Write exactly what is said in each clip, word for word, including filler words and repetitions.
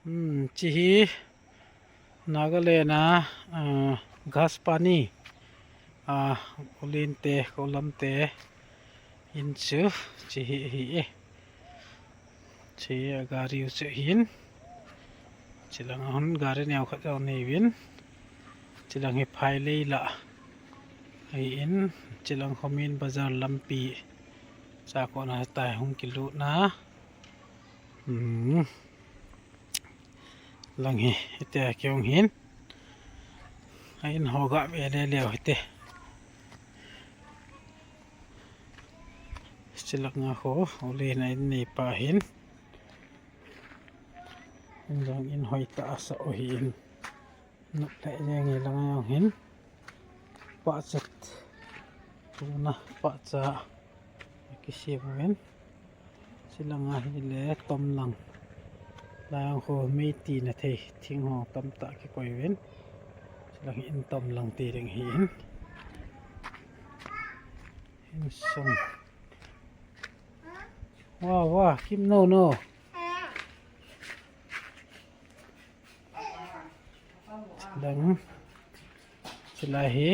Hmm, chi hi Nagaland a, ah, Ghas Pani, ah, Ulen te, Kolam te, in chu, chi hi, hi e. Chi a gari u chu hin. Chilang a hon gari neo khat jong nei uvin. Chilang hi Phailei lah. Ahin, chilang khomin bazar lampi. Cha kona tai hung kilut na. Hmm. Lang hi, hiti a kihung hin. A in ho ga ve le leu hiti. Chilang a ho, Ulen a in nei pa hin. In jong in hoi tah a sa u hin. Nop le jeng hi lang a jong hin. Pahchat. Tuna pahcha. Kisem uvin. Chilang a hi le tomlang. Lai ang ho mei tina thei. Thing ho tamtah kikoi uvin. Chilang hi in tomlang ti ding hi in. In sung. Wah, wah, Kim no, no. Dang. Chilai hi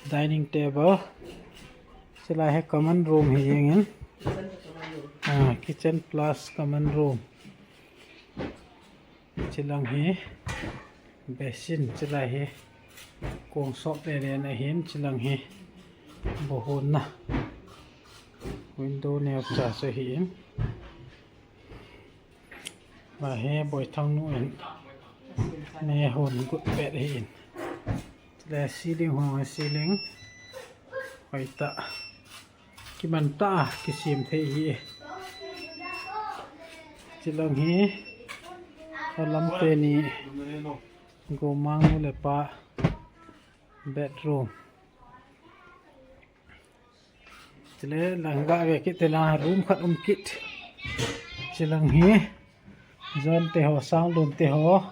dining table. Chilai hi common room hi jeng in. Ah, kitchen plus common room. Chilang hi basin, chilai hi kong sop le le na hin, chilang hi bohon na. Window neo cha chu hi in. Lai hi Boithang nu in. Ne hon gut pet hi in. Le ceiling hong ceiling. Hoi tah. Kiman tah a kisem thei hi. Chilang hi. Kolam te ni. Gomang nu le pa. Bedroom. Chule lang ga ve kit te la room khat um kit. Chilang hi. Jon te ho, sang lun te ho.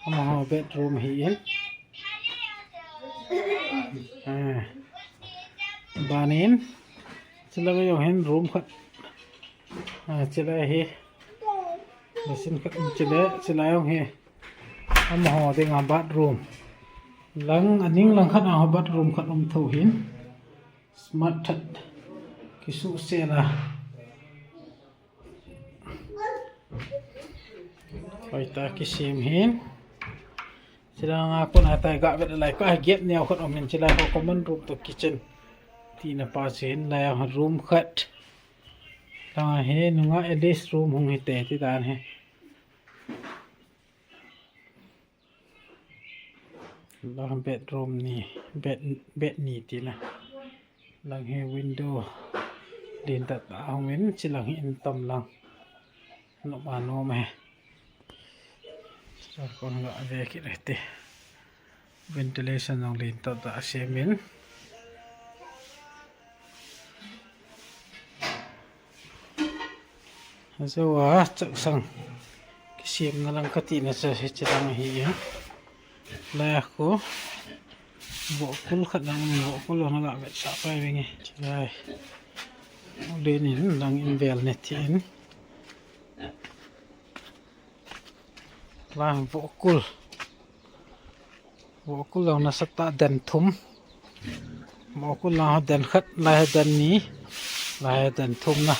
Amaho bedroom hi in. Ah. Banin. Chilang jong hin room khat. Ah, chilai hi. Basin khat um chile, chilai jong hi. Amaho dinga bathroom. Lang, aning lang khat a bathroom khat um tho hin. Smart that. Kisu se la. Hoi tah kisem hin. Chilanga kona tai ga vet lai ka gate neo khat um hin chilai ko common room to kitchen. Tina pa chen lai a room khat. Langa hi nunga Alice room hung hi te ti dan hi. Lang bedroom ni, bed, bed ni tina. Lang hi window lin tah tah hung in, chilang hi in tom lang. Nom a nom e. Sar kon ga ve kit e te. Ventilation jong lin tah tah a sem in. Ajo a chaksang kisemna lang kati na chu hiche lang ahi e. Lai a khu vohkul khat lang, vohkul lang la vetsah pai venge. Lai. Len in lang in vel ne ti in. Lai vohkul. Vohkul lang nasatah den thum. Vohkul lang den khat, lai den ni, lai den thum na.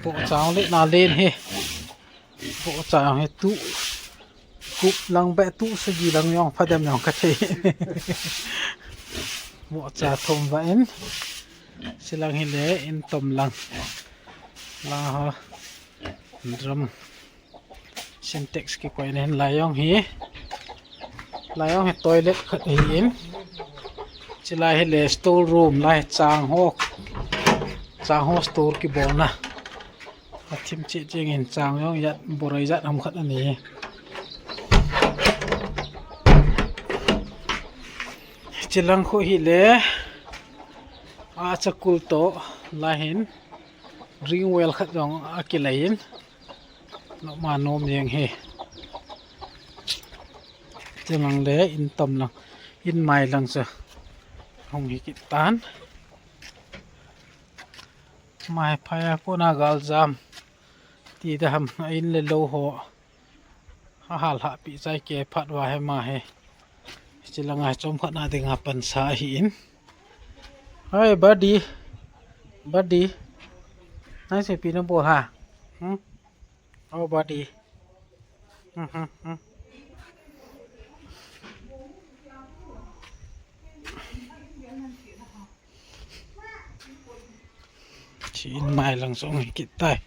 Vohcha le na len hi. Vohcha hi tu. Kup lang be tu sagi lang jong phadem jong kathei. Vohcha thum va in. Chilang hi le in tom lang. Lang ho. Drum. Sintex kikoi na hin lai jong hi. Lai jong hi toilet khat ahi in. Chilai hi le store room lai chang ho. Chang ho store kibolna. Athim cheh cheh in chang jong jat boroi jat ham khat ani. Chilang khu hi le. Achakul to lai hin. Ring well khat jong akilai in. Nom a nom jeng hi. Chilang le in tom lang. In mai lang chu. Hung hi kit tan. Mai phai a kona gal jam. Ida ham a in le lou ho. Ahal hahpi chai ke phat uva hi ma hi. Chilanga chomkhat na dinga pansa ahi in. Hey, buddy. Buddy. Nang sepi nabol ham? Hmm? Oh, buddy. Hmm, hmm, hmm. Chi in mai lang song hi kit tai.